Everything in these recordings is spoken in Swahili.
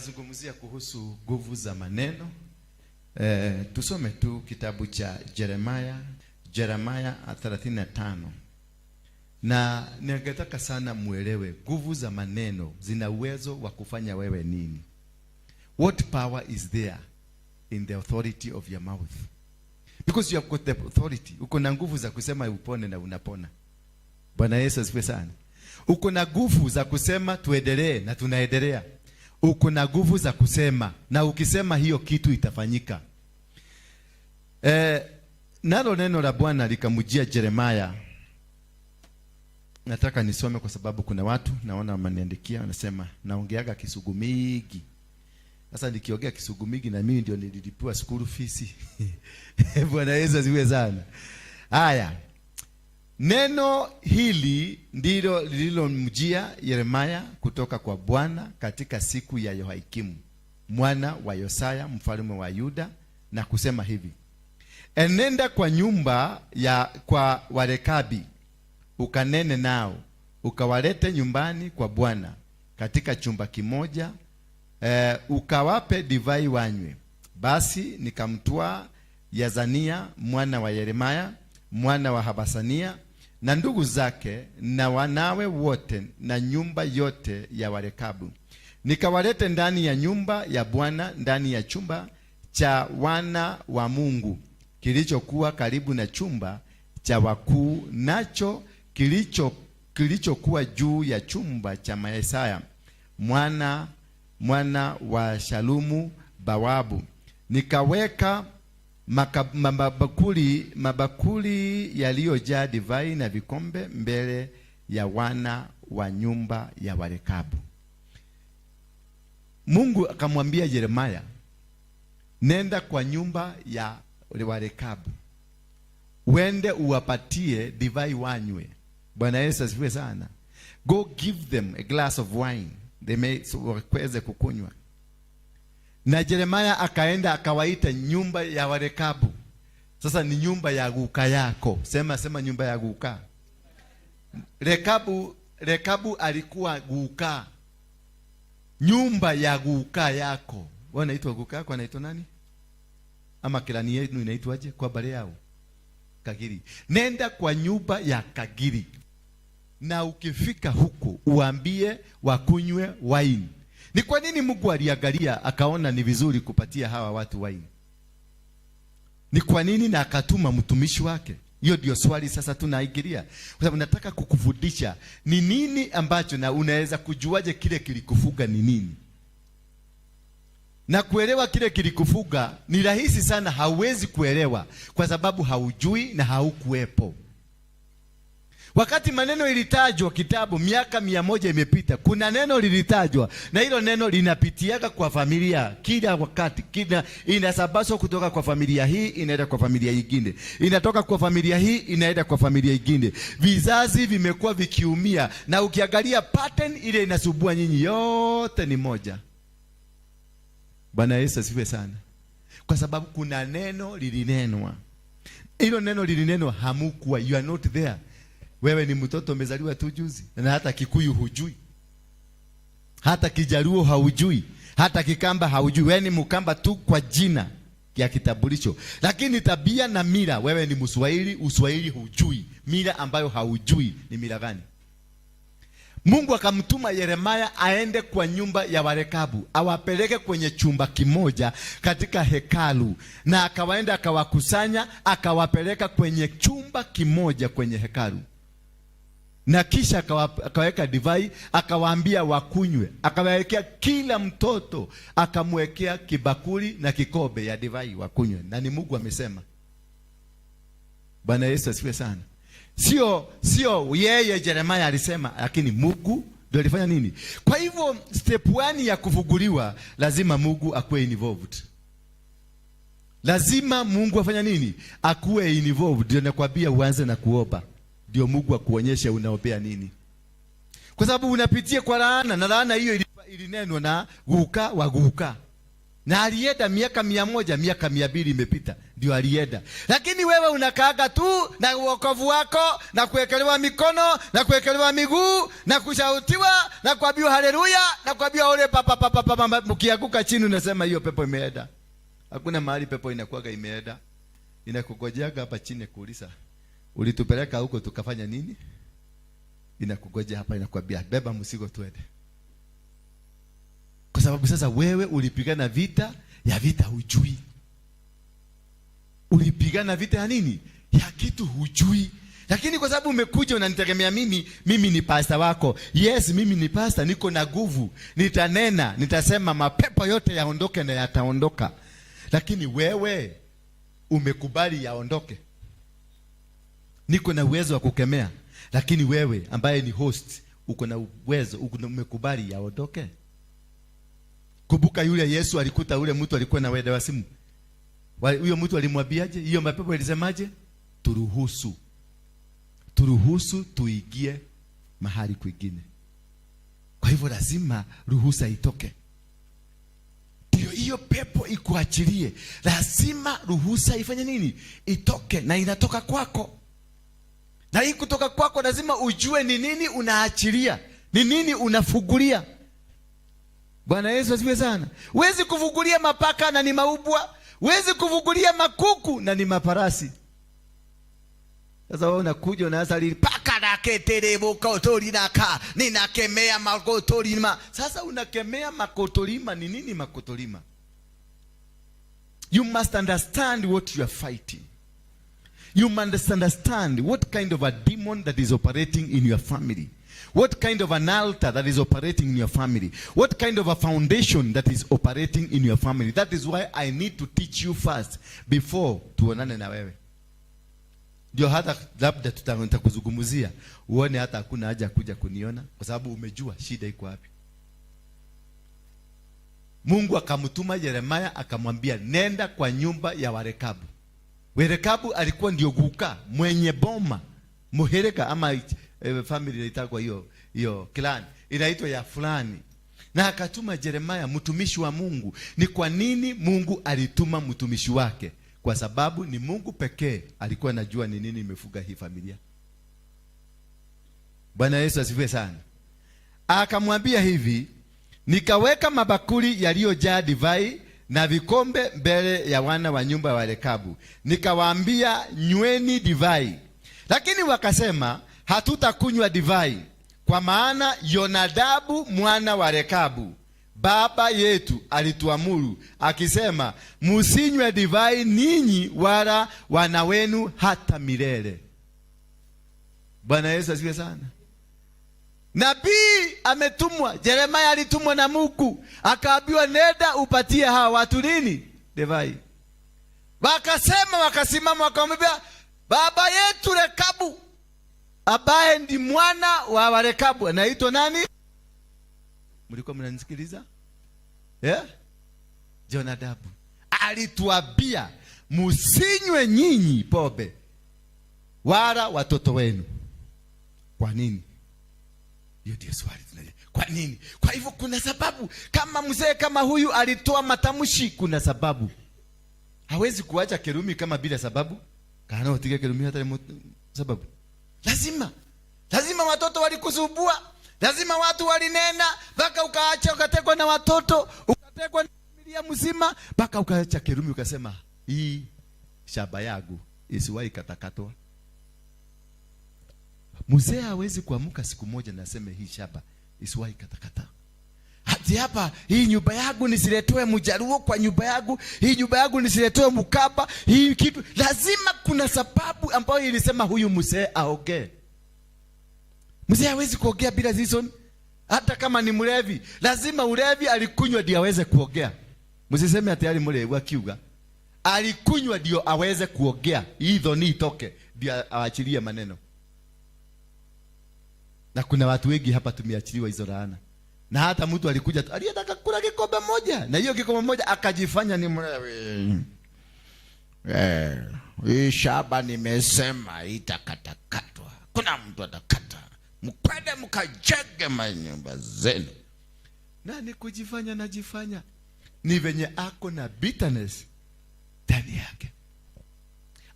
Nazungumzia kuhusu nguvu za maneno. Tusome tu kitabu cha Jeremaya, Jeremaya 35. Na ningetaka sana muelewe nguvu za maneno zina uwezo wa kufanya wewe nini. What power is there in the authority of your mouth? Because you have got the authority. Uko na nguvu za kusema upone na unapona. Bwana Yesu asifiwe sana. Uko na nguvu za kusema tuendelee na tunaendelea. Uko na nguvu za kusema na ukisema hiyo kitu itafanyika. Nalo neno la Bwana likamjia Jeremaya. Nataka nisome kwa sababu kuna watu naona wameniandikia, wanasema naongeaga Kisugu mingi. Sasa nikiongea Kisugu mingi na mimi ndio nililipiwa school fees. Bwana Yesu asifiwe sana. Haya. Neno hili ndilo lililomjia Yeremaya kutoka kwa Bwana katika siku ya Yehoyakimu mwana wa Yosaya mfalme wa Yuda, na kusema hivi: enenda kwa nyumba ya kwa Warekabi ukanene nao, ukawalete nyumbani kwa Bwana katika chumba kimoja, ukawape divai wanywe. Basi nikamtwaa Yazania mwana wa Yeremaya mwana wa Habasania na ndugu zake na wanawe wote na nyumba yote ya Warekabu, nikawalete ndani ya nyumba ya Bwana, ndani ya chumba cha wana wa Mungu kilichokuwa karibu na chumba cha wakuu, nacho kilichokuwa juu ya chumba cha Maesaya mwana wa Shalumu bawabu. Nikaweka mabakuli yaliyojaa divai na vikombe mbele ya wana wa nyumba ya Warekabu. Mungu akamwambia Yeremaya, nenda kwa nyumba ya Warekabu, uende uwapatie divai wanywe. Bwana Yesu asifiwe sana. Go give them a glass of wine they may, so waweze kukunywa. Na Yeremaya akaenda akawaita nyumba ya Warekabu. Sasa ni nyumba ya guka yako. Sema, sema nyumba ya guka. Rekabu alikuwa guka. Nyumba ya guka yako. Wewe unaitwa guka yako, anaitwa nani? Ama clan yenu inaitwaje kwa bare yao? Kagiri. Nenda kwa nyumba ya Kagiri. Na ukifika huko uambie wakunywe wine. Ni kwa nini Mungu aliangalia akaona ni vizuri kupatia hawa watu wine? Ni kwa nini na akatuma mtumishi wake? Hiyo ndio swali sasa tunaingilia. Kwa sababu nataka kukufundisha ni nini ambacho, na unaweza kujuaje kile kilikufuga ni nini? Na kuelewa kile kilikufuga ni rahisi sana, hauwezi kuelewa kwa sababu haujui na haukuwepo. Wakati maneno ilitajwa kitabu miaka 100 imepita, kuna neno lilitajwa na hilo neno linapitiaga kwa familia kila wakati, kila inasabaswa kutoka kwa familia hii inaenda kwa familia nyingine, inatoka kwa familia hii inaenda kwa familia nyingine. Vizazi vimekuwa vikiumia, na ukiangalia pattern ile inasubua nyinyi yote ni moja. Bwana Yesu asifiwe sana. Kwa sababu kuna neno lilinenwa, hilo neno lilinenwa, hamukuwa, you are not there. Wewe ni mtoto umezaliwa tu juzi, na hata Kikuyu hujui, hata Kijaluo haujui, hata Kikamba haujui. Wewe ni Mkamba tu kwa jina ya kitambulisho, lakini tabia na mila, wewe ni Mswahili, Uswahili hujui. Mila ambayo haujui ni mila gani? Mungu akamtuma Yeremaya aende kwa nyumba ya Warekabu, awapeleke kwenye chumba kimoja katika hekalu, na akawaenda akawakusanya, akawapeleka kwenye chumba kimoja kwenye hekalu, na kisha akaweka divai, akawaambia wakunywe, akawawekea kila mtoto, akamwekea kibakuli na kikombe ya divai wakunywe. Na ni Mungu amesema. Bwana Yesu asifiwe sana. Sio yeye Yeremia alisema, lakini Mungu ndio alifanya nini? Kwa hivyo step 1 ya kufunguliwa, lazima Mungu akuwe involved. Lazima Mungu afanya nini? Akuwe involved. Ndio nakwambia uanze na kuomba, ndio Mungu akuonyeshe unaombea nini, kwa sababu unapitia kwa laana, na laana hiyo ilinenwa na guka wa guka. Na alienda miaka 100, miaka 200 imepita ndio alienda. Lakini wewe unakaaga tu na uokovu wako na kuwekelewa mikono na kuwekelewa miguu na kushautiwa na kuambiwa haleluya na kuambiwa ole papa papa papa, mkianguka chini unasema hiyo pepo imeenda. Hakuna mahali pepo inakuwaga imeenda. Inakugojeaga hapa chini kuuliza, ulitupeleka huko tukafanya nini? Inakugoja hapa, inakwambia beba mzigo twende. Kwa sababu sasa wewe ulipigana vita ya vita hujui. Ulipigana vita ya nini? Ya kitu hujui. Lakini kwa sababu umekuja unanitegemea mimi, mimi ni pasta wako. Yes, mimi ni pasta, niko na nguvu. Nitanena, nitasema mapepo yote yaondoke na yataondoka. Lakini wewe umekubali yaondoke. Niko na uwezo wa kukemea, lakini wewe ambaye ni host uko na uwezo, umekubali yaondoke. Kumbuka yule Yesu alikuta yule mtu alikuwa na wenda wazimu. Huyo mtu alimwambiaje? Hiyo mapepo ilisemaje? Turuhusu. Turuhusu tuingie mahali kwingine. Kwa hivyo lazima ruhusa itoke. Ndio hiyo pepo ikuachilie. Lazima ruhusa ifanye nini? Itoke, na inatoka kwako. Na hii kutoka kwako lazima ujue ni nini unaachilia, ni nini unafugulia. Bwana Yesu asifiwe sana. Huwezi kufugulia mapaka na ni maubwa. Huwezi kufugulia makuku na ni maparasi. Sasa wewe unakuja unaanza lili paka na keterebo kotorina ka, ninakemea makotolima. Sasa unakemea makotolima ni nini makotolima? You must understand what you are fighting. You must understand what kind of a demon that is operating in your family. What kind of an altar that is operating in your family. What kind of a foundation that is operating in your family. That is why I need to teach you first before tuonane na wewe. Ndio hata labda nitakuzungumzia uone hata hakuna haja kuja kuniona kwa sababu umejua shida iko wapi. Mungu akamtuma Yeremia akamwambia nenda kwa nyumba ya Warekabu. Warekabu alikuwa ndio guka mwenye boma muhereka ama family inaitwa hiyo clan inaitwa ya fulani. Na akatuma Yeremia mtumishi wa Mungu. Ni kwa nini Mungu alituma mtumishi wake? Kwa sababu ni Mungu pekee alikuwa anajua ni nini imefuga hii familia. Bwana Yesu asifiwe sana. Akamwambia hivi, nikaweka mabakuli yaliyojaa divai na vikombe mbele ya wana wa nyumba wa Rekabu. Nikawaambia, nyweni divai. Lakini wakasema, hatutakunywa divai, kwa maana Yonadabu mwana wa Rekabu baba yetu alituamuru akisema, msinywe divai ninyi wala wana wenu hata milele. Bwana Yesu asifiwe sana. Nabii ametumwa, Yeremia alitumwa na Mungu, akaambiwa nenda upatie hawa watu nini? Divai. Wakasema, wakasimama wakamwambia, baba yetu Rekabu ambaye ndi mwana wa Rekabu anaitwa nani? Mlikuwa mnanisikiliza? Yeah? Jonadabu alituambia msinywe nyinyi pombe wala watoto wenu. Kwa nini? Hiyo ndio swali tunaje. Kwa nini? Kwa hivyo kuna sababu. Kama mzee kama huyu alitoa matamshi, kuna sababu. Hawezi kuacha Kirumi kama bila sababu. Kana utige Kirumi hata sababu. Lazima. Lazima watoto walikusumbua. Lazima watu walinena mpaka ukaacha, ukatekwa na watoto, ukatekwa na familia mzima mpaka ukaacha Kirumi ukasema hii shamba yangu isiwahi katakatwa. Mzee hawezi kuamka siku moja na aseme hii shamba isiwahi katakata. Hati hapa hii nyumba yangu nisiletewe mjaluo kwa nyumba yangu, hii nyumba yangu nisiletewe mkaba, hii kitu. Lazima kuna sababu ambayo ilisema huyu mzee aongee. Mzee hawezi kuongea bila reason. Hata kama ni mlevi, lazima ulevi alikunywa ndio aweze kuongea. Msiseme ati ali mlevi akiuga. Alikunywa ndio aweze kuongea. Hii dhoni itoke ndio aachilie maneno. Na kuna watu wengi hapa tumeachiliwa hizo laana. Na hata mtu alikuja tu, aliyetaka kula kikombe moja, na hiyo kikombe moja akajifanya ni mlevi. Hii shaba nimesema itakatakatwa. Kuna mtu atakata. Mkwende mkajenge manyumba zenu. Na ni kujifanya najifanya. Ni venye ako na bitterness ndani yake.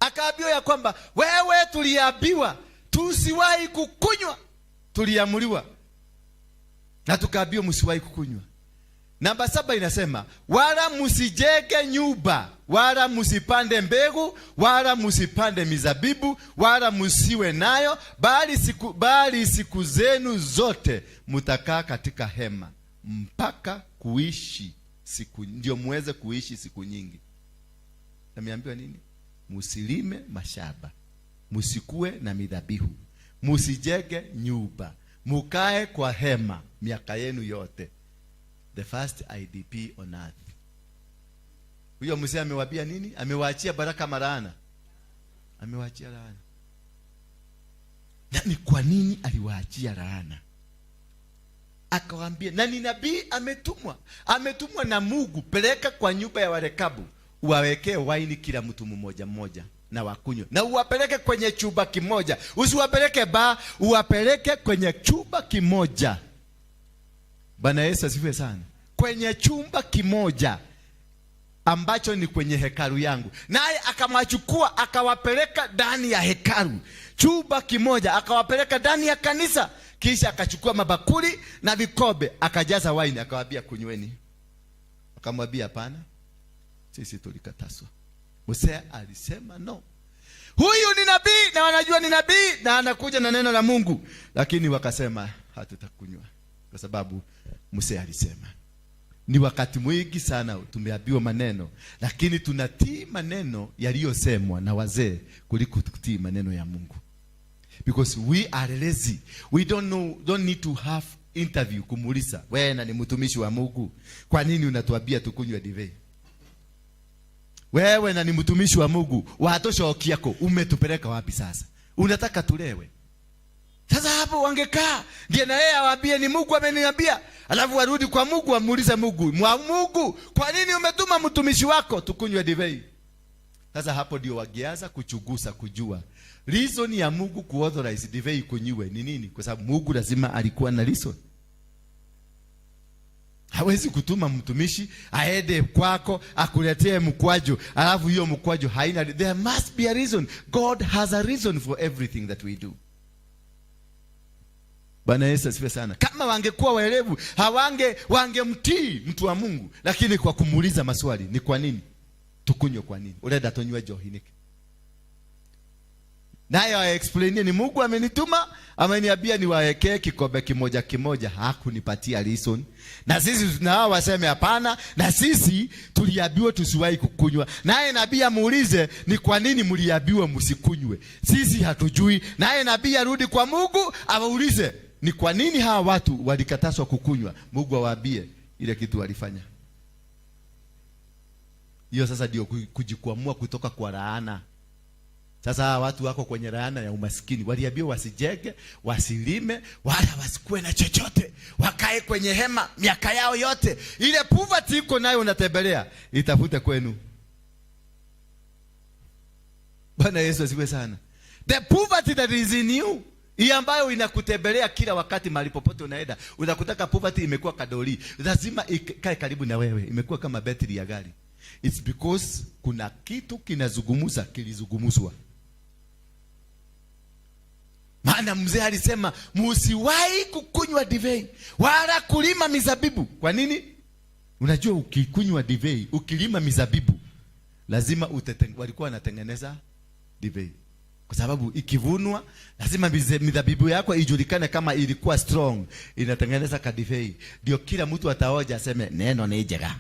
Akaambiwa ya kwamba wewe, tuliambiwa tusiwahi kukunywa, tuliamuliwa na tukaambiwa msiwahi kukunywa. Namba 7 inasema wala msijenge nyumba, wala msipande mbegu, wala msipande mizabibu, wala msiwe nayo, bali siku zenu zote mtakaa katika hema mpaka kuishi siku, ndio muweze kuishi siku nyingi. Ameambiwa nini? Msilime mashamba, msikue na midhabihu, msijenge nyumba, mukae kwa hema miaka yenu yote. The first IDP on earth. Huyo mzee amewaambia nini? Amewaachia baraka maraana? Amewaachia laana. Na ni kwa nini aliwaachia laana? Akawaambia, na ni nabii ametumwa, ametumwa na Mungu, peleka kwa nyumba ya Warekabu, uwawekee waini kila mtu mmoja mmoja na wakunywe, na uwapeleke kwenye chumba kimoja, usiwapeleke ba, uwapeleke kwenye chumba kimoja. Bwana Yesu asifiwe sana. Kwenye chumba kimoja ambacho ni kwenye hekalu yangu. Naye akamwachukua akawapeleka ndani ya hekalu, chumba kimoja, akawapeleka ndani ya kanisa. Kisha akachukua mabakuli na vikombe akajaza waini, akawaambia kunyweni. Akamwambia hapana, sisi tulikatazwa. Musa alisema no. Huyu ni nabii na wanajua ni nabii na anakuja na neno la Mungu, lakini wakasema hatutakunywa kwa sababu Musa alisema. Ni wakati mwingi sana tumeambiwa maneno, lakini tunatii maneno yaliyosemwa na wazee kuliko kutii maneno ya Mungu, because we are lazy. We don't know, don't need to have interview kumuuliza, wewe na ni mtumishi wa Mungu, kwa nini unatuambia tukunywe divei? Wewe na ni mtumishi wa Mungu, watoshokiako umetupeleka wapi sasa? Unataka tulewe? Sasa hapo wangekaa ndiye na yeye awaambie ni Mungu ameniambia, alafu warudi kwa Mungu wamuulize Mungu, mwa Mungu, kwa nini umetuma mtumishi wako tukunywe divei? Sasa hapo ndio wageanza kuchunguza kujua reason ya Mungu kuauthorize divei kunywe ni nini, kwa sababu Mungu lazima alikuwa na reason. Hawezi kutuma mtumishi aende kwako akuletee mkwaju, alafu hiyo mkwaju haina. There must be a reason. God has a reason for everything that we do. Bwana Yesu asifiwe sana. Kama wangekuwa waelevu, hawange wangemtii mtu wa Mungu, lakini kwa kumuuliza maswali, ni kwa nini tukunywe? Kwa nini urenda tunywe njohi niki? Naye aexplainie ni Mungu amenituma, ameniambia niwaekee kikombe kimoja kimoja, hakunipatia reason. Na sisi na wao waseme hapana, na sisi tuliambiwa tusiwahi kukunywa. Naye nabii amuulize ni kwa nini mliambiwa msikunywe? Sisi hatujui. Naye nabii arudi kwa Mungu awaulize ni kwa nini hawa watu walikatazwa kukunywa. Mungu awaambie ile kitu walifanya. Hiyo sasa ndio kujikwamua kutoka kwa laana. Sasa hawa watu wako kwenye laana ya umaskini. Waliambiwa wasijenge, wasilime, wala wasikuwe na chochote, wakae kwenye hema miaka yao yote. Ile poverty iko nayo unatembelea, itafute kwenu. Bwana Yesu asifiwe sana. The poverty that is in you, hii ambayo inakutembelea kila wakati mahali popote unaenda, unakutaka poverty imekuwa kadoli, lazima ikae karibu na wewe, imekuwa kama betri ya gari. It's because kuna kitu kinazungumza kilizungumzwa. Maana mzee alisema musiwahi kukunywa divei wala kulima mizabibu. Kwa nini? Unajua ukikunywa divei, ukilima mizabibu lazima walikuwa wanatengeneza divei. Kwa sababu ikivunwa lazima mizabibu yako ijulikane kama ilikuwa strong, inatengeneza kadivei. Ndio kila mtu ataoja aseme neno ni njega.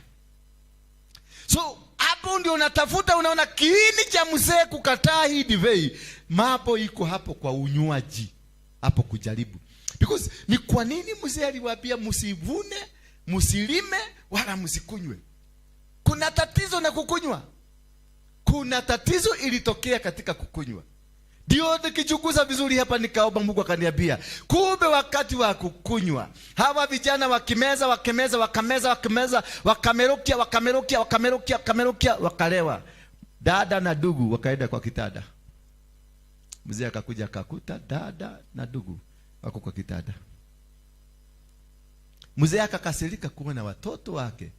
So hapo ndio unatafuta, unaona kiini cha mzee kukataa hii divei. Mambo iko hapo kwa unywaji, hapo kujaribu. Because ni kwa nini mzee aliwaambia msivune, msilime wala msikunywe? Kuna tatizo na kukunywa. Kuna tatizo ilitokea katika kukunywa. Ndio nikichunguza vizuri hapa nikaomba Mungu akaniambia, kumbe wakati wa kukunywa hawa vijana wakimeza, wakimeza, wakameza, wakimeza, wakamerukia, wakamerukia, wakamerukia, wakamerukia, wakalewa. Dada na ndugu wakaenda kwa kitanda. Mzee akakuja akakuta dada na ndugu wako kwa kitanda. Mzee akakasirika kuona watoto wake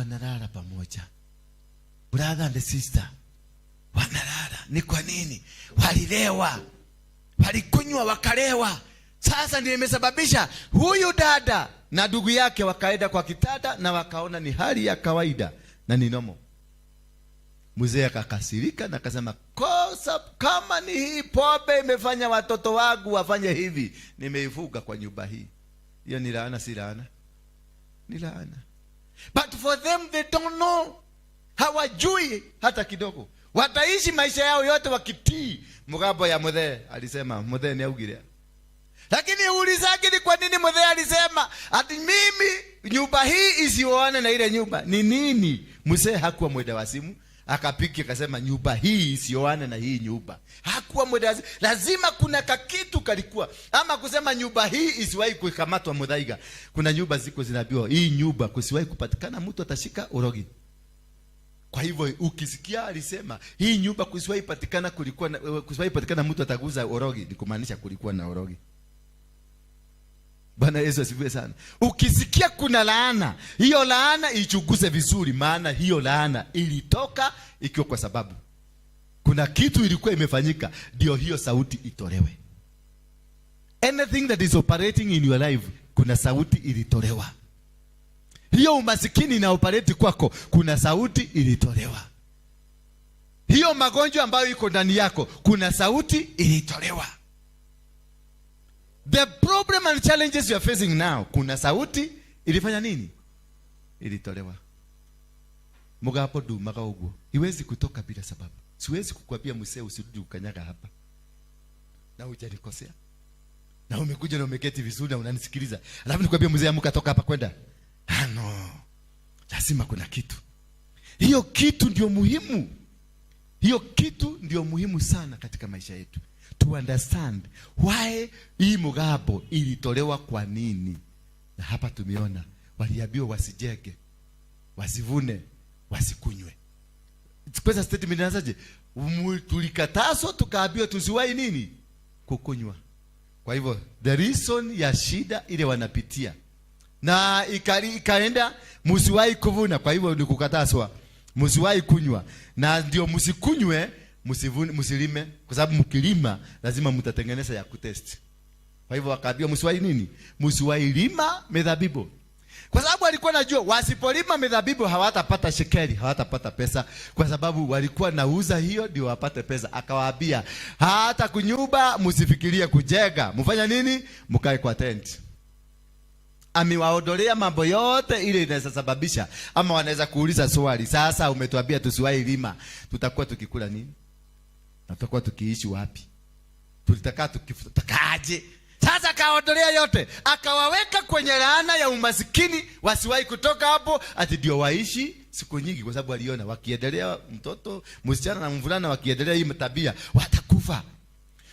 Wanalala pamoja, brother and sister wanalala. Ni kwa nini? Walilewa, walikunywa wakalewa. Sasa ndio imesababisha huyu dada na ndugu yake wakaenda kwa kitanda na wakaona ni hali ya kawaida na ni normal. Mzee akakasirika na akasema, kosa kama ni hii pombe imefanya watoto wangu wafanye hivi, nimeifuga kwa nyumba hii. Hiyo ni laana, si laana? Ni laana. But for them, they don't know, hawajui hata kidogo. Wataishi maisha yao yote wakitii mgambo ya mzee. Alisema mzee ni augire, lakini ulizake ni kwa nini mzee alisema ati mimi nyumba hii isioane na ile nyumba ni nini? Mzee hakuwa mwenda wazimu akapiki akasema nyumba hii isioane na hii nyumba. Hakuwa mwenda wazimu. Lazima kuna kakitu kalikuwa, ama kusema nyumba hii isiwahi kukamatwa Muthaiga. Kuna nyumba ziko zinaambiwa hii nyumba kusiwahi kupatikana mtu atashika urogi. Kwa hivyo ukisikia alisema hii nyumba kusiwahi patikana, kulikuwa na, kusiwahi patikana mtu ataguza urogi, ni kumaanisha kulikuwa na urogi. Bwana Yesu asifiwe sana. Ukisikia kuna laana, hiyo laana ichunguze vizuri, maana hiyo laana ilitoka ikiwa kwa sababu kuna kitu ilikuwa imefanyika, ndio hiyo sauti itolewe. Anything that is operating in your life, kuna sauti ilitolewa. Hiyo umasikini ina operate kwako, kuna sauti ilitolewa. Hiyo magonjwa ambayo iko ndani yako, kuna sauti ilitolewa. The problem and challenges you are facing now, kuna sauti ilifanya nini? Ilitolewa. Mugapo ndumaga uguo, iwezi kutoka bila sababu. Siwezi kukwambia msee usirudi ukanyaga hapa na hujanikosea na umekuja na umeketi vizuri na unanisikiliza, alafu nikwambia mzee, amka toka hapa kwenda. Ah, no, lazima kuna kitu. Hiyo kitu ndio muhimu, hiyo kitu ndio muhimu sana katika maisha yetu, to understand why hii mugabo ilitolewa kwa nini. Na hapa tumeona waliambiwa wasijenge, wasivune, wasikunywe. Kwanza statement inaanzaje? Tulikatazwa tukaambiwa tusiwahi nini? Kukunywa. Kwa hivyo the reason ya shida ile wanapitia na ikaenda msiwahi kuvuna. Kwa hivyo ni kukatazwa, msiwahi kunywa, na ndio msikunywe, msivune, msilime, kwa sababu mkilima lazima mtatengeneza ya kutest. Kwa hivyo wakaambiwa msiwahi nini? Msiwahi lima midhabibu. Kwa sababu walikuwa najua wasipolima midhabibu hawatapata shekeli, hawatapata pesa, kwa sababu walikuwa nauza hiyo ndio wapate pesa. Akawaambia hata kunyumba msifikirie kujenga, mfanya nini? Mkae kwa tent. Amewaondolea mambo yote ile inaweza sababisha, ama wanaweza kuuliza swali, sasa umetuambia tusiwahi lima, tutakuwa tukikula nini? Na tutakuwa tukiishi wapi? Tulitakaa tukitakaje? Sasa akaondolea yote, akawaweka kwenye laana ya umasikini, wasiwahi kutoka hapo, ati ndio waishi siku nyingi, kwa sababu waliona wakiendelea, mtoto msichana na mvulana wakiendelea hii tabia watakufa.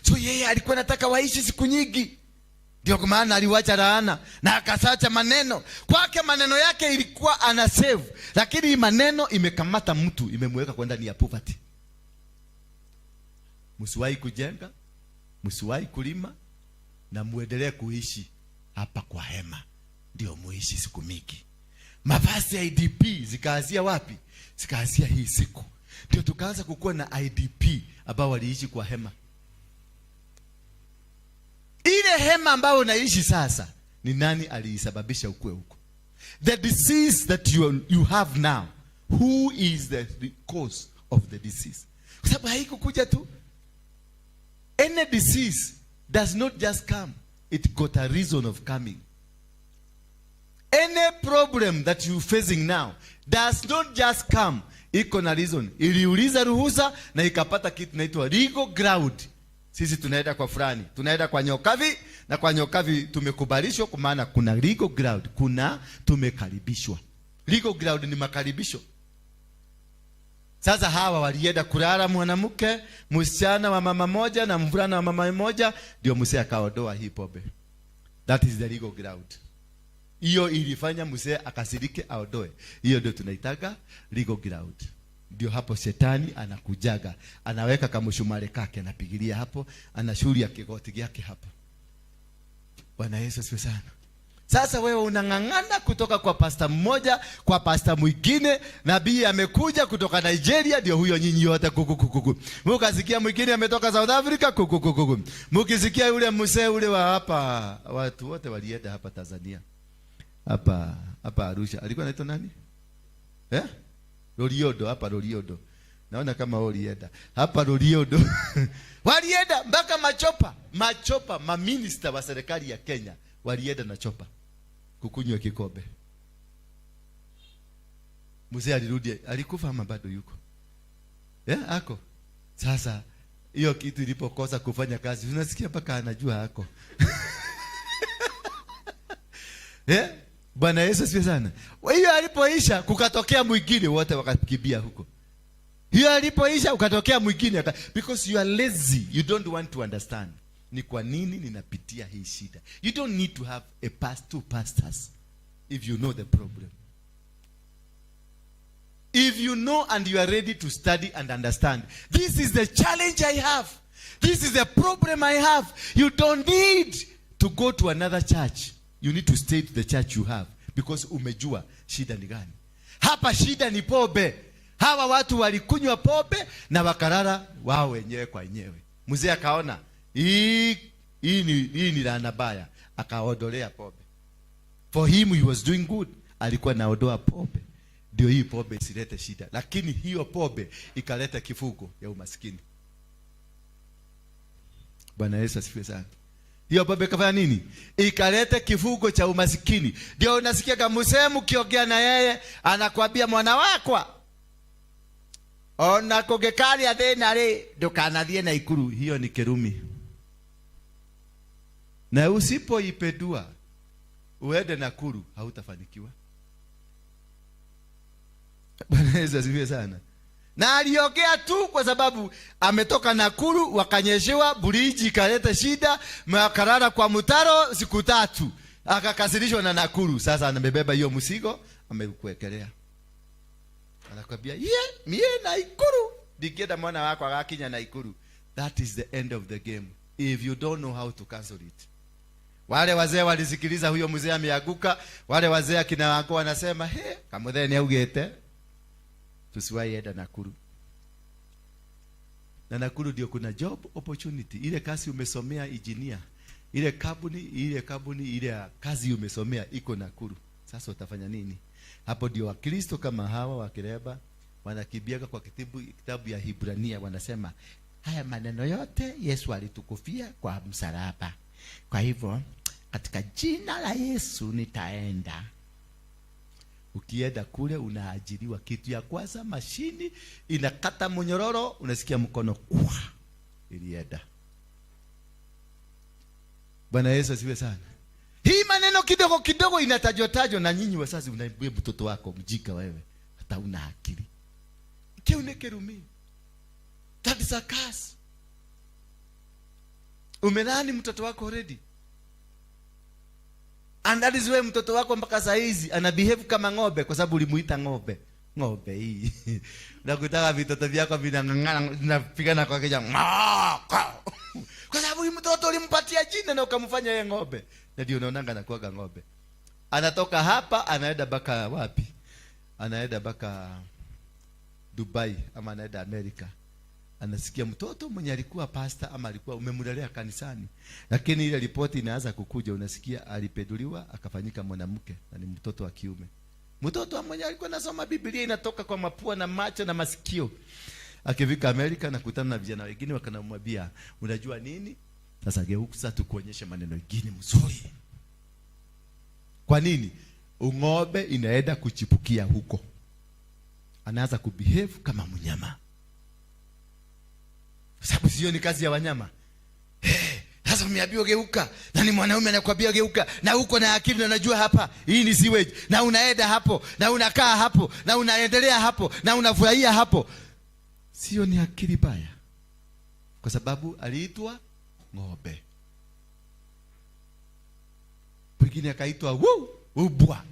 So yeye alikuwa anataka waishi siku nyingi, ndio kwa maana aliwacha laana na akasacha maneno kwake. Maneno yake ilikuwa ana save, lakini hii maneno imekamata mtu, imemweka kwa ndani ya poverty. Msiwahi kujenga, msiwahi kulima na muendelee kuishi hapa kwa hema, ndio muishi siku mingi. Mavazi ya IDP zikaanzia wapi? Zikaanzia hii siku, ndio tukaanza kukuwa na IDP ambao waliishi kwa hema. Ile hema ambayo unaishi sasa, ni nani aliisababisha ukue huko? The disease that you have now, who is the cause of the disease? Kwa sababu haikukuja tu. Any disease does not just come, it got a reason of coming. Any problem that you facing now does not just come, iko na reason. Iliuliza ruhusa na ikapata kitu inaitwa legal ground. Sisi tunaenda kwa fulani, tunaenda kwa Nyokavi, na kwa Nyokavi tumekubalishwa, kwa maana kuna legal ground, kuna tumekaribishwa. Legal ground ni makaribisho. Sasa hawa walienda kulala mwanamke, msichana wa mama moja na mvulana wa mama moja, ndio mzee akaondoa hii pombe. That is the legal ground. Hiyo ilifanya mzee akasirike aondoe. Hiyo ndio tunaitaga legal ground. Ndio hapo shetani anakujaga, anaweka kamshumari kake, anapigilia hapo, anashuria kigoti yake hapo. Bwana Yesu asifiwe sana. Sasa wewe unang'ang'ana kutoka kwa pasta mmoja kwa pasta mwingine. Nabii amekuja kutoka Nigeria, ndio huyo nyinyi wote kukukukuku. Mukasikia mwingine ametoka South Africa, kukukukuku. Mukisikia yule mzee ule wa hapa, watu wote walienda hapa Tanzania, hapa hapa Arusha, alikuwa anaitwa nani? Eh? Loliondo, hapa Loliondo. Naona kama walienda hapa Loliondo. Walienda mpaka machopa, machopa, maminista wa serikali ya Kenya walienda na chopa kukunywa kikombe. Mzee alirudi, alikufa ama bado yuko? Yeah, ako. Sasa hiyo kitu ilipokosa kufanya kazi, unasikia mpaka anajua ako. Yeah? Bwana Yesu asifiwe sana. Hiyo alipoisha kukatokea mwingine, wote wakakimbia huko. Hiyo alipoisha ukatokea mwingine, because you are lazy, you don't want to understand. Ni kwa nini ninapitia hii shida? You don't need to have a past two pastors if you know the problem. If you know and you are ready to study and understand, this is the challenge I have. This is the problem I have. You don't need to go to another church. You need to stay to the church you have because umejua shida ni gani. Hapa shida ni pombe. Hawa watu walikunywa pombe na wakalala wao wenyewe kwa wenyewe. Mzee akaona hii ni laana baya, akaondolea pombe. For him he was doing good. Alikuwa anaondoa pombe ndio hii pombe isilete shida, lakini hiyo pombe ikaleta kifungo ya umaskini. Bwana Yesu asifiwe sana. Hiyo pombe ikafanya nini? Ikaleta kifungo cha umaskini. Ndio unasikia kama mzee mkiongea na yeye anakwambia, mwana wakwa, ona kũngĩkaria thĩna rĩ, ndũkanathiĩ Naikuru. Hiyo ni kirumi, na usipoipedua uende Nakuru hautafanikiwa. Bwana Yesu asifiwe sana. Na aliongea tu kwa sababu ametoka Nakuru, wakanyeshewa buriji ikaleta shida, wakalala kwa mtaro siku 3, akakasirishwa na Nakuru. Sasa amebeba hiyo mzigo, amekuwekelea, anakwambia ye mie Nakuru ndikienda mwana wako agakinya Nakuru. That is the end of the game if you don't know how to cancel it. Wale wazee walisikiliza huyo mzee ameanguka. Wale wazee akina wako wanasema, he, kamuthee ni augite tusiwahi enda Nakuru. Na Nakuru ndio kuna job opportunity. Ile kazi umesomea engineer, ile kampuni ile kazi umesomea iko Nakuru. Sasa utafanya nini? Hapo ndio Wakristo kama hawa wakireba wanakimbiaga kwa kitabu ya Hibrania, wanasema haya maneno yote Yesu alitukufia kwa msalaba. Kwa hivyo katika jina la Yesu nitaenda. Ukienda kule unaajiriwa. Kitu ya kwanza, mashini inakata mnyororo, unasikia mkono kwa ilienda. Bwana Yesu asifiwe sana. Hii maneno kidogo kidogo inatajwa tajwa na nyinyi wazazi, unaambia mtoto wako, mjinga wewe, hata una akili. Kiu ni kirumi. That is a curse. Umelaani mtoto wako already. And that is why mtoto wako mpaka saa hizi ana behave kama ng'ombe, kwa sababu ulimuita ng'ombe. Ng'ombe hii. Unakutaka vitoto vyako vinang'ang'ana, vinapigana kwa kichwa. Kwa sababu huyu mtoto ulimpatia jina na ukamfanya yeye ng'ombe. Na ndio unaonanga anakuwaga ng'ombe. Anatoka hapa anaenda mpaka wapi? Anaenda mpaka Dubai ama anaenda Amerika. Anasikia mtoto mwenye alikuwa pastor ama alikuwa umemlelea kanisani, lakini ile ripoti inaanza kukuja, unasikia alipeduliwa akafanyika mwanamke na ni mtoto wa kiume. Mtoto mwenye alikuwa anasoma Biblia inatoka kwa mapua na macho na masikio. Akifika Amerika nakutana na vijana wengine wakanamwambia, unajua nini? Sasa geuka tukuonyeshe maneno mengine mzuri. Kwa nini? Ng'ombe inaenda kuchipukia huko. Anaanza kubehave kama mnyama. Kwa sababu sio ni kazi ya wanyama. Hey, sasa umeambiwa geuka, na ni mwanaume anakuambia geuka, na uko na akili na unajua hapa hii ni sewage, na unaenda hapo, na unakaa hapo, na unaendelea hapo, na unafurahia hapo. Sio ni akili baya. Kwa sababu aliitwa ng'ombe. Mwingine akaitwa ubwa.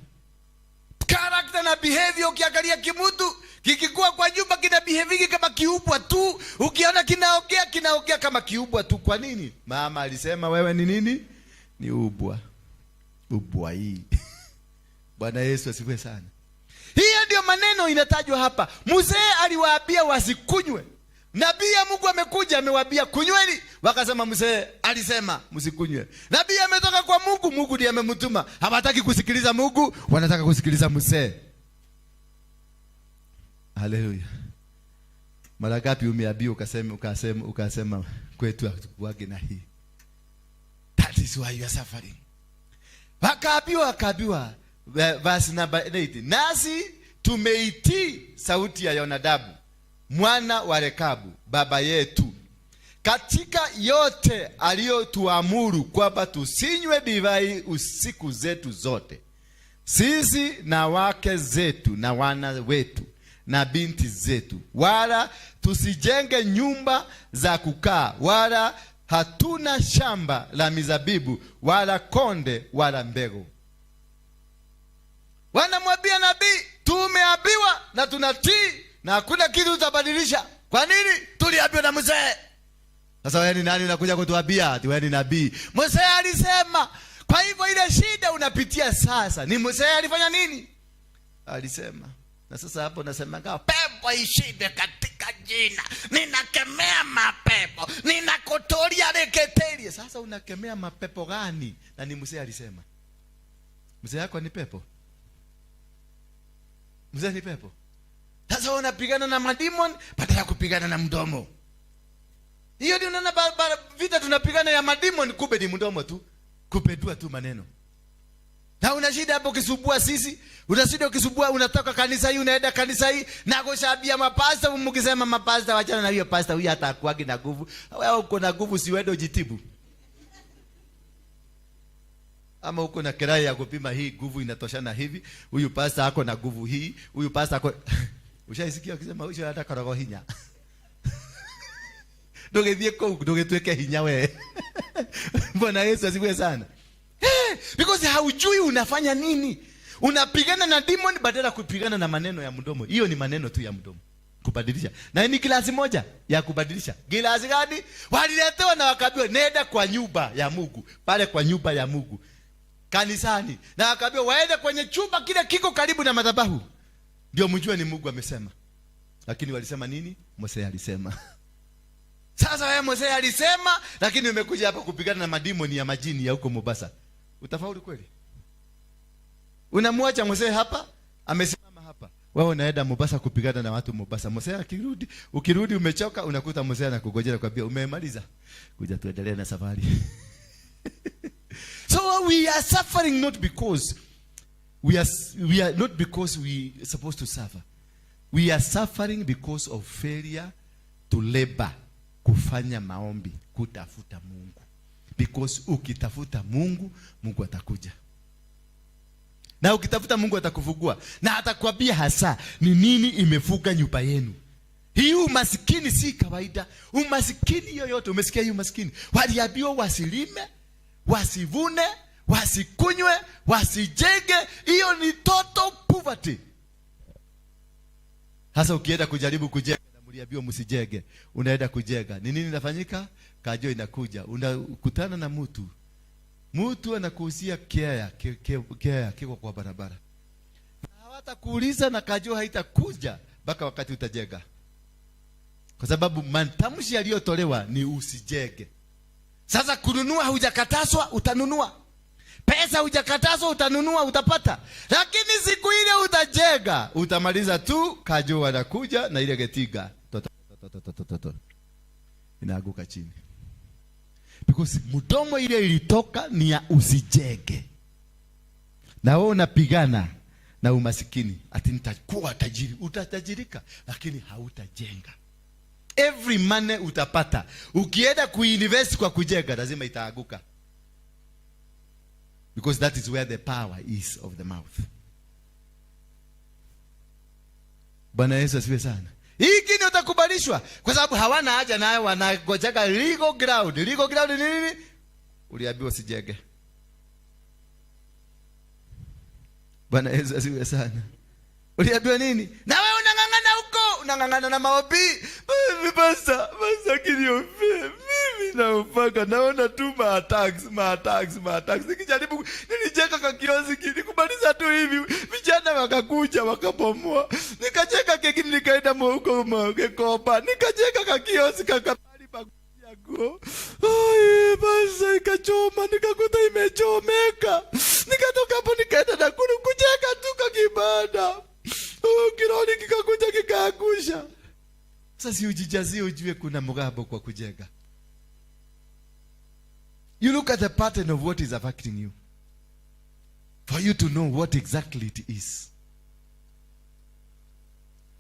Character na behavior, ukiangalia kimutu kikikuwa kwa nyumba kina behave kama kiubwa tu. Ukiona kinaongea, kinaongea kama kiubwa tu. Kwa nini? Mama alisema wewe ni nini? Ni ubwa. Ubwa hii. Bwana Yesu asifiwe sana. Hiyo ndio maneno inatajwa hapa. Mzee aliwaambia wasikunywe. Nabii ya Mungu amekuja amewaambia kunyweni, wakasema mzee alisema msikunywe. Nabii ametoka kwa Mungu, Mungu ndiye amemtuma. Hawataki kusikiliza Mungu, wanataka kusikiliza mzee. Haleluya. Mara ngapi umeambiwa ukasema, ukasema, ukasema kwetu hatukuwagi na hii. That is why you are suffering. Wakaambiwa, wakaambiwa, verse number 8. Nasi tumeitii sauti ya Yonadabu mwana wa Rekabu baba yetu katika yote aliyotuamuru kwamba tusinywe divai usiku zetu zote, sisi na wake zetu na wana wetu na binti zetu, wala tusijenge nyumba za kukaa, wala hatuna shamba la mizabibu wala konde wala mbegu. Wanamwambia nabii, tumeambiwa na tunatii na hakuna kitu tutabadilisha. Kwa nini? Tuliambiwa na mzee. Sasa wewe ni nani unakuja kutuambia ati wewe ni nabii? Mzee alisema. Kwa hivyo ile shida unapitia sasa ni mzee alifanya nini? Alisema. Na sasa hapo nasema pepo ishinde katika jina, ninakemea mapepo, ninakutoria reketerie. Sasa unakemea mapepo gani? Na ni mzee alisema. Mzee yako ni pepo? Mzee ni pepo? Sasa unapigana na mademon badala ya kupigana na mdomo. Hiyo ndio unaona vita tunapigana ya mademon, kumbe ni mdomo tu, kupedua tu maneno. Na una shida hapo ukisumbua sisi, una shida ukisumbua, unatoka kanisa hii unaenda kanisa hii na kushabia mapasta, mkisema mapasta wachana na hiyo pasta, huyu hatakuagi na nguvu. Wewe uko na nguvu, si uende ujitibu. Ama uko na kirai ya kupima hii nguvu inatoshana hivi, huyu pasta ako na nguvu hii, huyu pasta ako Ushaisikia akisema ucio hata korogo hinya. Ndugithie kuu, ndugituike hinya we. Bwana Yesu asifiwe sana. Hey, because haujui unafanya nini. Unapigana na demon badala ya kupigana na maneno ya mdomo. Hiyo ni maneno tu ya mdomo. Kubadilisha. Na ni glasi moja ya kubadilisha. Glasi gani? Waliletewa na wakaambiwa nenda kwa nyumba ya Mungu. Pale kwa nyumba ya Mungu. Kanisani. Na wakaambiwa waende kwenye chumba kile kiko karibu na madhabahu. Ndio mjue ni Mungu amesema. Lakini walisema nini? Mose alisema. Sasa wewe Mose alisema, lakini umekuja hapa kupigana na madimoni ya majini ya huko Mombasa. Utafaulu kweli? Unamwacha Mose hapa, amesimama hapa. Wewe unaenda Mombasa kupigana na watu Mombasa. Mose akirudi, ukirudi umechoka, unakuta Mose anakungojea nakwambia umemaliza. Kuja tuendelee na safari. So we are suffering not because we are, we are not because we are supposed to suffer. We are suffering because of failure to labor, kufanya maombi, kutafuta Mungu. Because ukitafuta Mungu, Mungu atakuja. Na ukitafuta Mungu atakufungua. Na atakwambia hasa ni nini imefuga nyumba yenu. Hii umasikini si kawaida. Umasikini yoyote, umesikia hii umasikini? Waliambiwa wasilime, wasivune, wasikunywe, wasijenge. Hiyo ni total poverty. Sasa ukienda kujaribu kujenga, na mliambiwa msijenge, unaenda kujenga. Ni nini inafanyika? Kajo inakuja. Unakutana na mtu. Mtu anakuuzia kea kiko kwa barabara. Na hawatakuuliza na kajo haitakuja mpaka wakati utajenga. Kwa sababu matamshi yaliyotolewa ni usijenge. Sasa kununua hujakatazwa, utanunua. Pesa hujakatazwa, utanunua, utapata. Lakini siku ile utajenga, utamaliza tu, kajo wanakuja na ile getiga. To, to, to, to, to, to, to, to. Inaanguka chini. Because mdomo ile ilitoka ni ya usijenge. Na wewe unapigana na umasikini, ati nitakuwa tajiri. Utatajirika, lakini hautajenga. Every money utapata, ukienda kuinvest kwa kujenga, lazima itaanguka. Because that is where the power is of the mouth. Bwana Yesu asifiwe sana. Hii kini utakubalishwa kwa sababu hawana haja nayo, wanagojeka legal ground. Legal ground ni nini? Uliambiwa usijenge. Bwana Yesu asifiwe sana. Uliambiwa nini? Na wewe unang'ang'ana huko, unang'ang'ana na maombi. Mimi basa, basa kiniombe. Mimi na upanga naona tu ma-attacks, ma-attacks, ma-attacks. Nikijaribu nilijenga kakioski, nikumaliza tu hivi, vijana wakakuja wakabomoa. Nikajenga kengine, nikaenda huko Gikomba, nikajenga kakioski kakabali pa nguo. Ai, basi ikachoma, nikakuta imechomeka. Nikatoka hapo nikaenda Nakuru kujenga tu kakibanda. Oh, kiroli kikakuja kikaangusha. Sasa si ujijazie ujue kuna mgambo kwa kujenga. You look at the pattern of what is affecting you for you to know what exactly it is.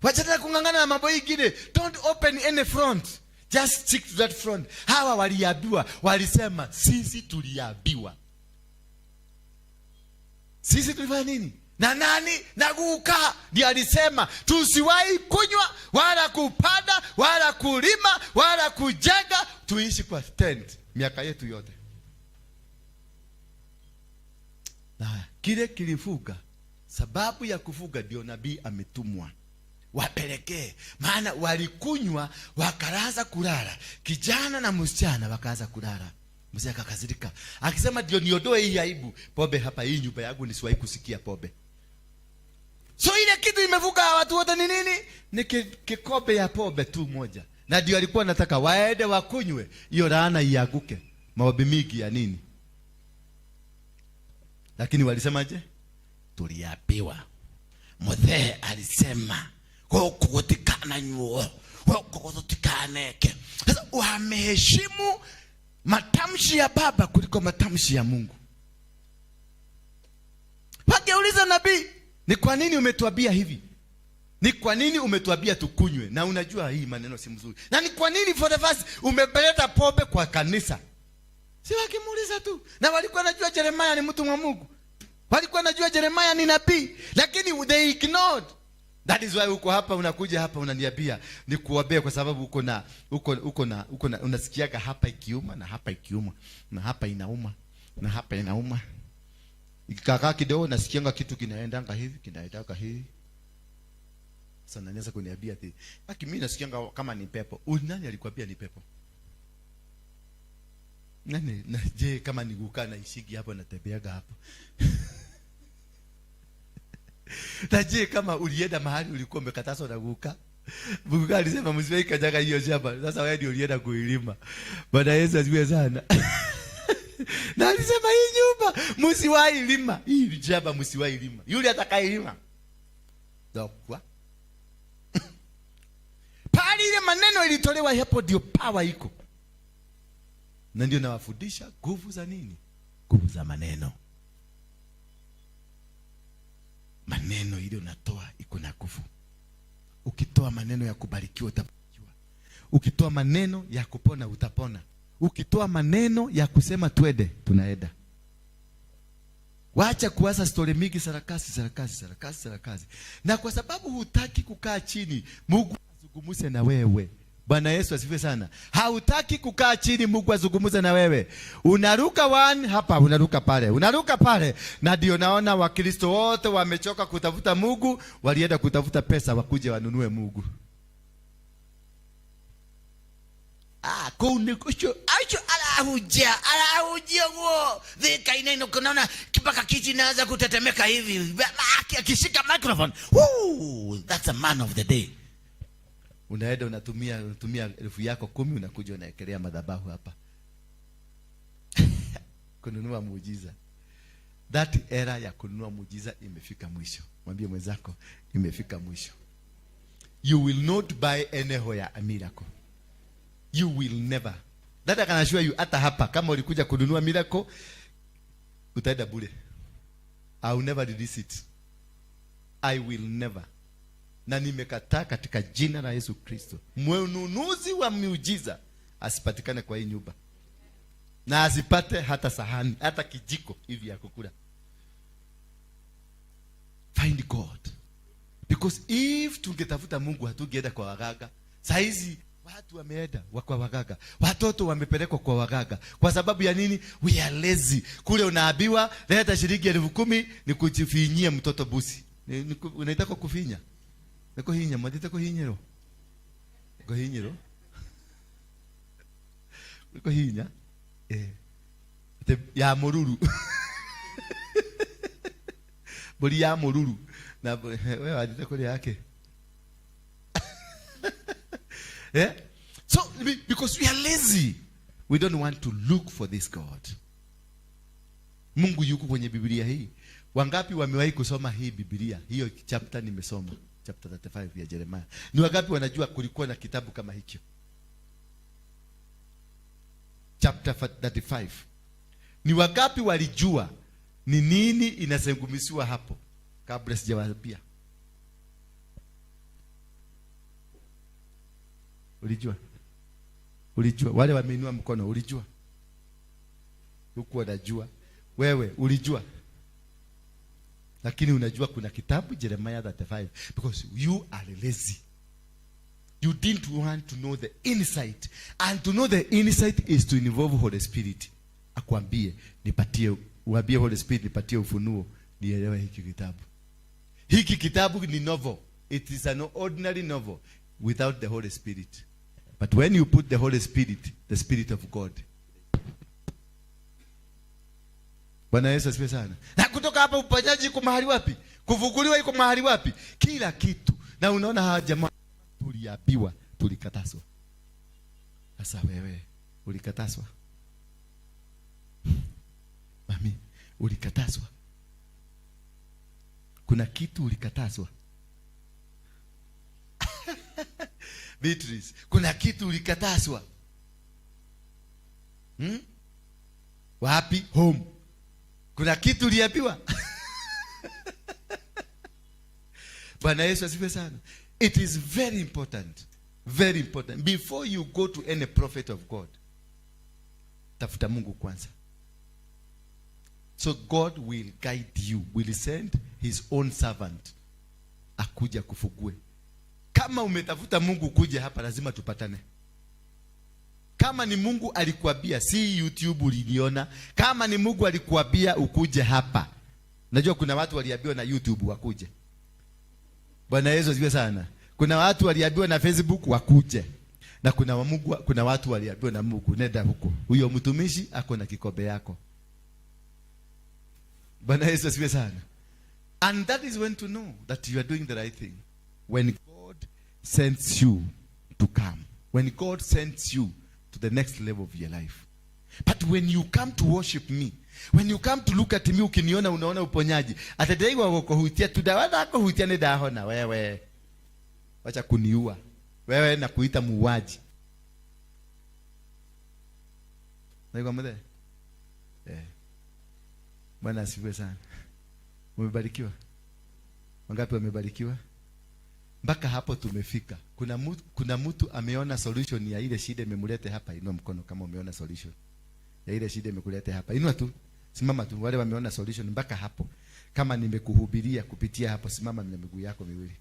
Wachana kung'ang'ana na mambo ingine. Don't open any front. Just stick to that front. Hawa waliambiwa, walisema sisi tuliambiwa. Sisi tulifanya nini? Na nani? Na guka ndiye alisema tusiwahi kunywa wala kupanda wala kulima wala kujenga, tuishi kwa tent miaka yetu yote. Na kile kilifuga, sababu ya kufuga ndio nabii ametumwa wapelekee, maana walikunywa wakalaza kulala, kijana na msichana wakaanza kulala. Mzee akakasirika akisema, ndio niondoe hii aibu, pombe hapa, hii nyumba yangu nisiwahi kusikia pombe. So ile kitu imevuka watu wote ni nini? Ni kikombe ya pombe tu moja, na ndio alikuwa anataka waende wakunywe, hiyo laana ianguke, maombi mingi ya nini. Lakini walisemaje? Tuliambiwa, muthee alisema guku gutikananyuo, guku gutikaneke. Sasa wameheshimu matamshi ya baba kuliko matamshi ya Mungu. Wangeuliza nabii, ni kwa nini umetuambia hivi? Ni kwa nini umetuambia tukunywe? Na unajua hii maneno si mzuri. Na ni kwa nini for the first umepeleta pombe kwa kanisa? Si wakimuuliza tu. Na walikuwa najua Jeremiah ni mtu wa Mungu. Walikuwa najua Jeremiah ni nabii, lakini they ignored. That is why uko hapa, unakuja hapa unaniambia nikuombee kwa sababu uko na uko uko na uko na unasikiaga hapa ikiuma na hapa ikiuma na hapa inauma na hapa inauma. Ikikaa kidogo nasikianga kitu kinaendanga hivi, kinaendanga hivi. Sasa nanianza kuniambia ati, "Aki mimi nasikianga kama ni pepo." Nani alikwambia ni pepo? Nani? Na je, kama ni kukaa na ishigi hapo natembeaga hapo. Na je, kama ulienda mahali ulikuwa umekatazwa na guka? Guka alisema msiwahi kanyaga hiyo shamba. Sasa wewe ndio ulienda kuilima. Bwana Yesu asifiwe sana. Na alisema hii nyumba msiwahi lima. Hii shamba msiwahi lima. Yule atakayelima dokwa. Pale ile maneno ilitolewa hapo ndio power iko. Na ndio nawafundisha nguvu za nini? Nguvu za maneno. Maneno ile unatoa iko na nguvu. Ukitoa maneno ya kubarikiwa utabarikiwa. Ukitoa maneno ya kupona utapona. Ukitoa maneno ya kusema twende, tunaenda. Wacha kuanza story mingi, sarakasi, sarakasi, sarakasi, sarakasi. Na kwa sababu hutaki kukaa chini, Mungu azungumze na wewe. Bwana Yesu asifiwe sana. Hautaki kukaa chini Mungu azungumze na wewe. Unaruka one hapa, unaruka pale, unaruka pale. Na ndio naona Wakristo wote wamechoka kutafuta Mungu, walienda kutafuta pesa wakuje wanunue Mungu. Kuu ni kusho, acho alahujia, alahujia huo. Thika inaino kunaona mpaka kiti inaanza kutetemeka hivi. Akishika microphone. Woo, that's a man of the day. Unaenda unatumia elfu yako 10, unakuja unaekelea madhabahu hapa. Kununua muujiza. That era ya kununua muujiza imefika mwisho. Mwambie mwenzako imefika mwisho. You will not buy anywhere a miracle. You will never. That I can assure you, hata hapa kama ulikuja kununua miracle utaenda bure. I will never release it. I will never. Na nimekataa katika jina la Yesu Kristo. Mnunuzi wa miujiza asipatikane kwa hii nyumba. Na asipate hata sahani, hata kijiko hivi ya kukula. Find God. Because if tungetafuta Mungu hatungeenda kwa waganga. Saizi watu wameenda kwa waganga. Watoto wamepelekwa kwa waganga. Kwa sababu ya nini? We are lazy. Kule unaambiwa leta shilingi 10,000 ni kujifinyia mtoto busi. Unaitaka kufinya? Nikuhinya, mwatite kuhinyiro. Kuhinyiro. Kũhihinya Atĩ ya mũruru, mbũri ya mũruru na we wathiĩte kũrĩa yake. Yeah? So because we are lazy, we don't want to look for this God. Mungu yuko kwenye Biblia hii. Wangapi wamewahi kusoma hii Biblia? Hiyo chapter nimesoma, chapter 35 ya Jeremiah. Ni wangapi wanajua kulikuwa na kitabu kama hicho? Chapter 35. Ni wangapi walijua ni nini inazungumziwa hapo kabla sijawaambia? Ulijua? Ulijua? Wale wameinua mkono, ulijua? Huku wanajua. Wewe ulijua? Lakini unajua kuna kitabu Jeremiah 35 because you are lazy. You didn't want to know the insight. And to know the insight is to involve Holy Spirit. Akwambie, nipatie, uambie Holy Spirit nipatie ufunuo, nielewe hiki kitabu. Hiki kitabu ni novel. It is an ordinary novel without the Holy Spirit. But when you put the Holy Spirit, the Spirit of God. Bwana Yesu asifiwe sana. Na kutoka hapa uponyaji iko mahali wapi? Kufunguliwa iko mahali wapi? Kila kitu. Na unaona hawa jamaa tuliambiwa, tulikatazwa. Sasa wewe ulikatazwa? Mami, ulikatazwa? Kuna kitu ulikatazwa? Beatrice, kuna kitu ulikatazwa? Wapi? Home. Kuna kitu uliambiwa? Bwana Yesu asifiwe sana. It is very important. Very important. Before you go to any prophet of God, tafuta Mungu kwanza. So God will guide you, will send his own servant akuja kufugue. Kama umetafuta Mungu kuja hapa, lazima tupatane. Kama ni Mungu alikuambia, si YouTube uliniona. Kama ni Mungu alikuambia ukuje hapa. Najua kuna watu waliambiwa na YouTube wakuje. Bwana Yesu asifiwe sana. Kuna watu waliambiwa na Facebook wakuje. Na kuna watu waliambiwa na Mungu nenda huko. Huyo mtumishi ako na kikombe yako. Bwana Yesu asifiwe sana. And that is when to know that you are doing the right thing. When God sends you to come. When God sends you to the next level of your life. But when you come to worship me, when you come to look at me, ukiniona unaona uponyaji. Atadaiwa kukuhutia tu dawa zako hutia ni dahona wewe. Wacha kuniua. Wewe na kuita muuaji. Naigwa mzee? Bwana asifiwe sana. Umebarikiwa? Wangapi wamebarikiwa? Mpaka hapo tumefika. Kuna mtu ameona solution ya ile shida imemlete hapa. Inua mkono kama umeona solution ya ile shida imekulete hapa. Inua tu. Simama tu. Wale wameona solution mpaka hapo. Kama nimekuhubiria kupitia hapo, simama na miguu yako miwili.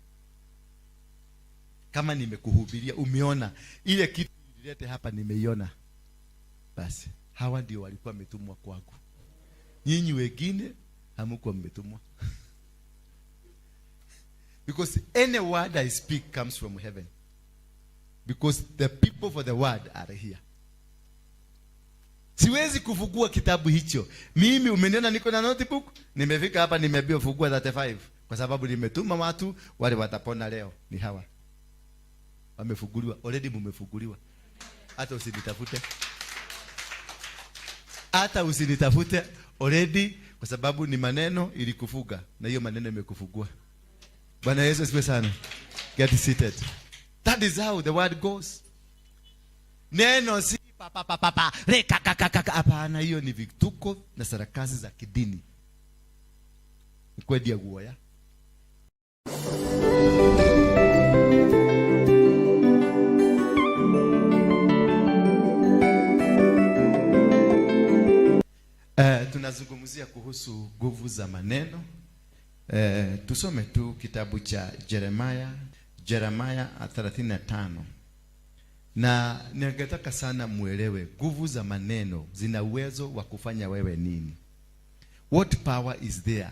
Kama nimekuhubiria umeona ile kitu ilete hapa, nimeiona. Basi hawa ndio walikuwa wametumwa kwangu. Nyinyi wengine hamkuwa mmetumwa. Because any word I speak comes from heaven. Because the people for the word are here. Siwezi kufungua kitabu hicho. Mimi umeniona niko na notebook, nimefika hapa nimeambiwa fungua 35 kwa sababu nimetuma watu wale watapona leo ni hawa. Wamefunguliwa, already mumefunguliwa. Hata usinitafute. Hata usinitafute already, kwa sababu ni maneno ilikufuga na hiyo maneno imekufungua. Bwana Yesu asifiwe sana. Get seated. That is how the word goes. Neno si pa pa pa pa pa, re ka ka ka ka ka. Hapana, hiyo ni vituko na sarakasi za kidini. Ni kweli ya guoya. Tunazungumzia kuhusu nguvu za maneno. Tusome tu kitabu cha Jeremiah, Jeremiah 35. Na ningetaka sana muelewe nguvu za maneno zina uwezo wa kufanya wewe nini. What power is there